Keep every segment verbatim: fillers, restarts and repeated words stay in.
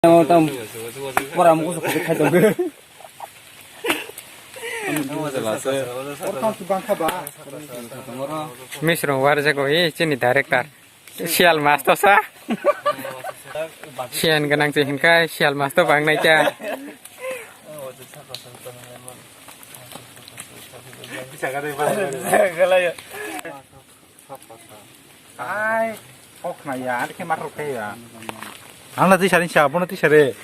Tam pora muku sokhe khai tong. Misrong warjak oi chini director. Sial masto sa. Sian ganang chi hinkai sial masto bang nai cha. Ai, kok na ya, ada ke makro ke ya. Ang na tisa ni siapa na tisa re.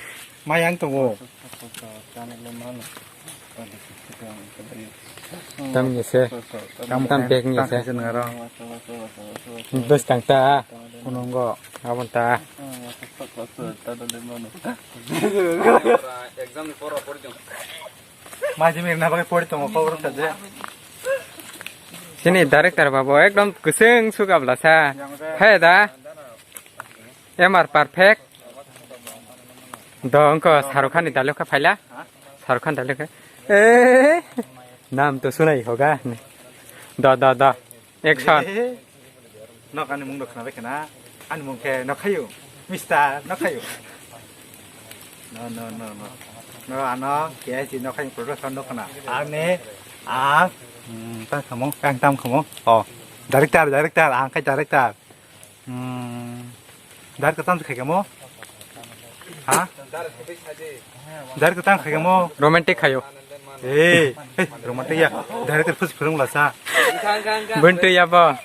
Mayang tunggu. Tam ni se. Tam tam bag ni se. Bus tang ta. Kunung go. Abon ta. Exam ni pora pori jong. Maji mir na bagwi pori tongo, kok rwkha je. Chini director babo ekdom kwchwng sukabla sa. He da. M R perfect. Do wngkho Shahrukh Khan ni dialogue kha phaila. Shahrukh Khan dialogue kha. Eh, naam to suna hi hoga. Do, do, do. Action. Nok ani mung rok khna bai khna. Ani mung khe Nokhayu. Mister Nokhayu. No, no, no, no. No, ano K I C Nokhayu production no khna. Ani, ang, hmm, tang khamo, ang tam khamo. Oh, director, director, ang khe director. Hmm. Dar katam se khaikamo? Ha? Dar katam khaikamo? Romantic khayo. Eh, eh, romantic ya. Dar ka phus phurung lasa. Buntu ya bo.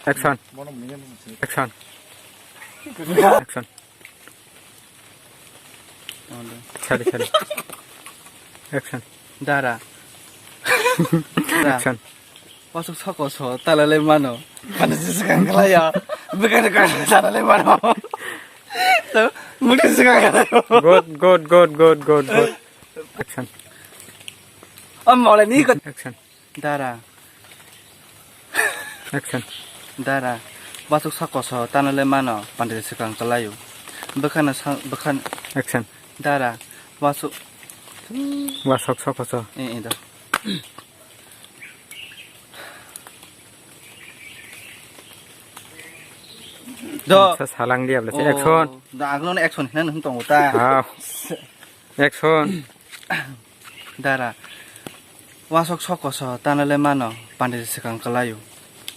Action. Action. Action. Sorry, sorry. Action. Dara. Dara. Action. Wasuk soko so, tala le mano. Mano se swkang kala ya. Bekar kar tala le mano. So, mukti swkang kala ya. Good, good, good, good, good, good. Action. Om mole ni ko. Action. Dara. Action. Dara. Wasuk soko so, tala le mano. Pande swkang kala yo. Bekar na sa, bekar. Action. Dara. Wasuk. Wasuk soko so. Eh, eh, do. Do. Sa salang dia bla. Oh, action. Da agno action hina nung tongo ta. Ah. Action. Dara. Wasok soko so tana le mano pande swkang kalayo.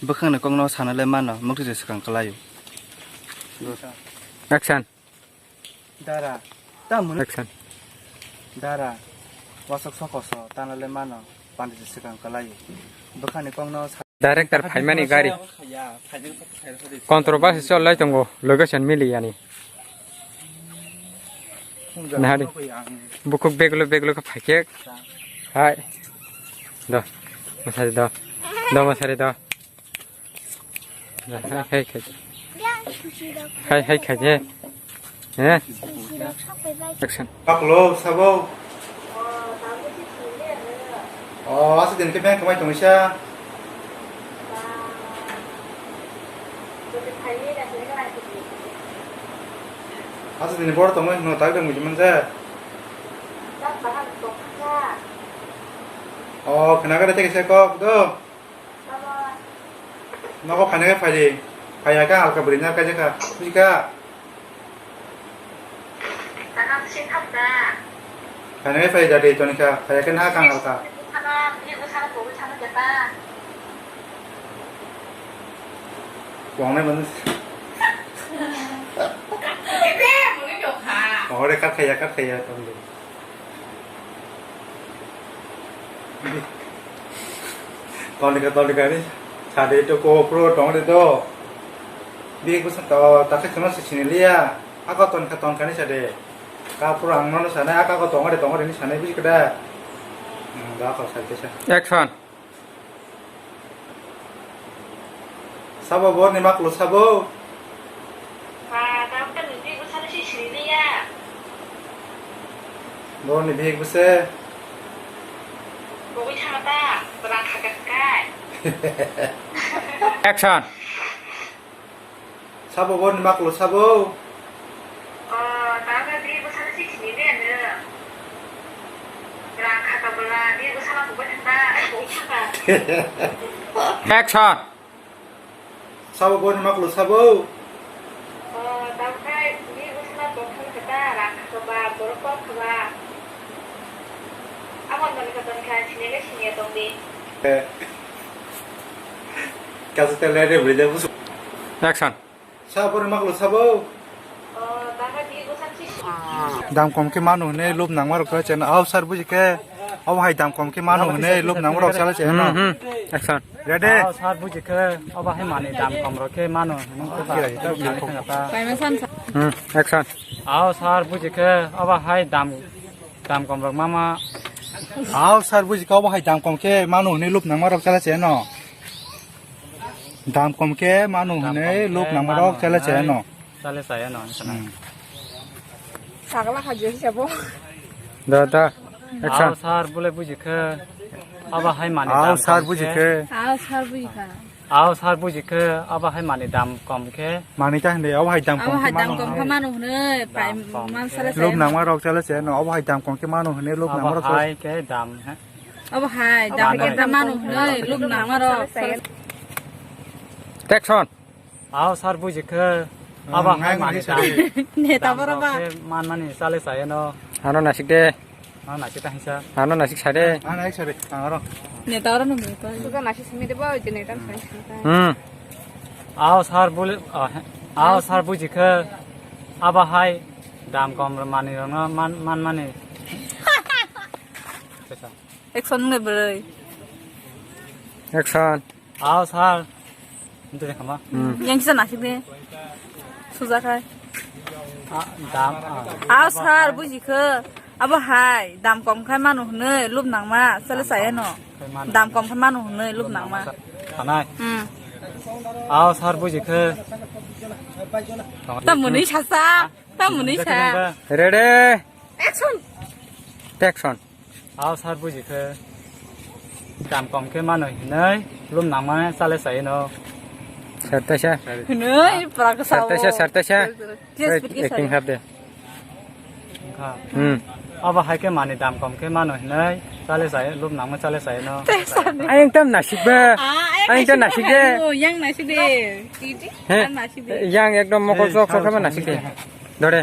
Bwkhang ni kokno sana le mano mukti swkang kalayo. Action. Dara, ta mwnwi. Action. Dara, wasok soko so, tana le mano, pandit swkang kalaio. Bwkhani kokno sa- Director phaimani gari. Ya, phaimani kokno khairokha de. Controversy chol lai tongo, location mili yani. Nahari. Bukhuk beglo beglo kha phaikhe. Hai. Do. Masari do. Do masari do. Hai, hai, khai. Hai, hai, khai, eh. Eh? Action. Paklo, sabo. Oh, asa din ke bang kamai tongsa. Asa din bor tongoi no tak dong mujman sa. Oh, kena kada teke sa kok do. Nogo phaina khe phai di. Phaiya khe halka bwrwi na kaijak kha. Buji kha? Phaina khe phai di, dadi toni kha. Phaiya khe na kang halka. Kwbangma manu. Ore kat khaiya, kat khaiya, tong di. Tolika, tolika ni. Sade to ko pro tong de to. Bi ko sa to, ta khe chuma se sini liya. Ako ton kha ton kani sade. Ka pro ang no sane, aka ko tong de, tong de ni sane buji kada. Hmm, ga ko sa ke sa. Action. Sabo bo ni maklo sabo. Ba, ta ta ni bi ko sa si sini liya. Boroni bihik bwse. Bogwi thangma ta, bwrang kha kha kai. Action. Sabo boroni maklo sabo. O, ta ta bihik bwsano si sini de ano. Bwrang kha kha bwla, bihik bwsano bogwi thangma, bogwi thangma. Action. Sabo bo ni maklo sabo. O, tabuk khai, ni bwsano tongthok khe ta, rang Ba, borok kok ba. Amon mani katon kha, sini le sini tong di. Eh. Kasu tele de beli de busu. Action. Sabo ni maklo sabo. Oh, tangka di busan sisi. Dam kom khe manu hwnwi lub nangma rok khe cheno. Au sir buji khe. Abo hai dam kom khe manu hwnwi lub nangma rok chala cheno. Hmm, hmm. Action. Ready? Au sir buji khe. Abo hai mani dam kom rok khe manu. Paima san sa. Hmm, action. Au sir buji khe. Abo hai dam, dam kom rok mama. Au sir buji khe. Abo hai dam kom khe manu hwnwi lub nangma rok chala cheno. Dam kom khe manu hwnwi lub nangma rok chale cheno. Chale cheno, wngkha na. Hmm. Sagla kha je sabo. Da, da. Action. Au sir bule buji khe. Abo hai mani dam kom khe. Au sir buji khe. Au sir buji kha. Au sir buji khe, abo hai mani dam kom khe. Mani ta hwnwi, abo hai dam kom khe manu hwnwi. Dam kom khe. Lub nangma rok chale cheno, abo hai dam kom khe manu hwnwi lub nangma rok chale. Abo hai khe dam he. Abo hai, dam kom khe manu hwnwi, lub nangma rok. Action. Au sir buji khe, abo hai mani dam. Neta borok ba. Dam rok khe man mani chale cheno. Ano nasik de. Ano nasik ta hinsa. Ano nasik sa de. Ano nasik sa de. Ang aro. Neta aro no neta. Suka nasik simi de ba, je neta sai. Hmm. Au sir bule, ah, he. Au sir buji khe, abo hai dam kom mani rok no man, man mani. Action nung de bwrwi. Action. Au sir. Nte de khama. Hmm. Yang kisa nasik de. Suja khai. Ah, dam, ah. Au sir buji khe. Abo hai dam kom khai manu hwnwi lub nangma chale cheno. Dam kom khai manu hwnwi lub nangma. Thanai. Hmm. Au sir buji khe. Tamoni sasa. Tamoni sa. Ready? Action. Action. Au sir buji khe dam kom khe mano hinwi lum nangmani chale chayeno. Sir taisa. Hinwi pura kwsa. Sir taisa, sir taisa. Yes, acting hap de. Wngkha. Hmm. Abo hai khe mani dam kom khe mano hinwi chale chaye, lum nangma chale chayeno. Ayang tam nasik ba. Ayang tam nasik de. Yang nasik de. He? Yang ekdom mokol sok sok ma nasik de. Dore.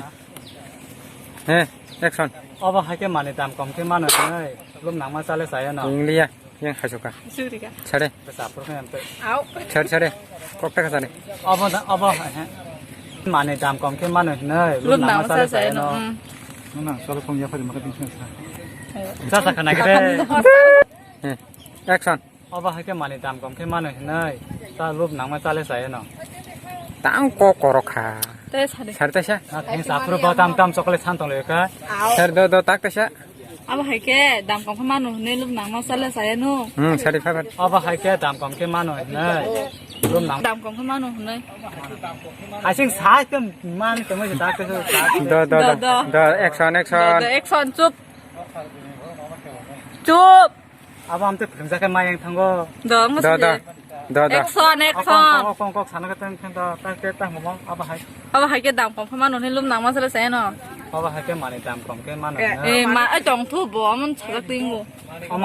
He, action. Obo hai khe mani dam kom khe mano hinwi lum nangma chale chayeno. Ingliya, yang hajuka. Surika. Sare. Sare, sare. Kok taka sare. Obo da, obo, he. Mani dam kom khe mano hinwi lum nangma chale chayeno. Nuna, solo kom ya phari maka ding sa. Cha cha khana khe. He, action. Obo hai khe mani dam kom khe mano hinwi ta lub nangma chale chayeno. Tang kok korok kha. Te sade. Sar taisa. Na theng sa phuru ba tam tam chocolate san tong le kha. Sar do do tak taisa. Abo hai khe dam kom khe mano hinwi lub nangma chale chayeno. Hmm, sari pha pha. Obo hai khe dam kom khe mano hinwi lub nang. Dam kom khe mano hinwi. Asing sa khe man tongwi tak taisa. Do do do. Do action action. Do action chup. Chup. Abo amte phwrwngjakhe mai yang thango. Do, do, do. Do, do. Action, action. Kok, kok, kok, kok, sana khe tang, tang, tang, tang, tang, tang, abo hai. Abo hai khe dam kom phama noni lum nangma sala sai no. Abo hai khe mani dam kom khe mano. Eh, ma, ai tong thu bo, amon sajak tingo.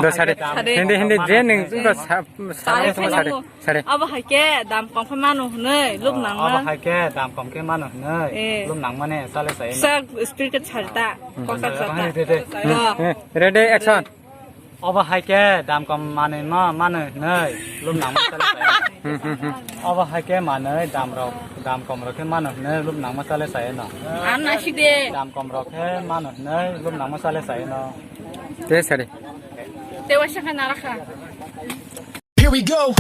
Do sare. Sare. Hindi, hindi, je ning, do sa, sa, sare, sare, sare. Abo hai khe dam kom phama no hwnwi lum nangma. Abo hai khe dam kom khe mano hwnwi lum nangmani sale sai no. Sa speed khe sarta. Kok sarta. Ready, action. Obo hai khe dam kom manwi ma, mano hinwi lum nangma chale chayeno. Obo hai khe manwi dam rok, dam kom rok khe mano hinwi lum nangma chale chayeno. Ang nasik de. Dam kom rok khe mano hinwi lum nangma chale chayeno. Te sari. Te waisa kha nara kha. Here we go.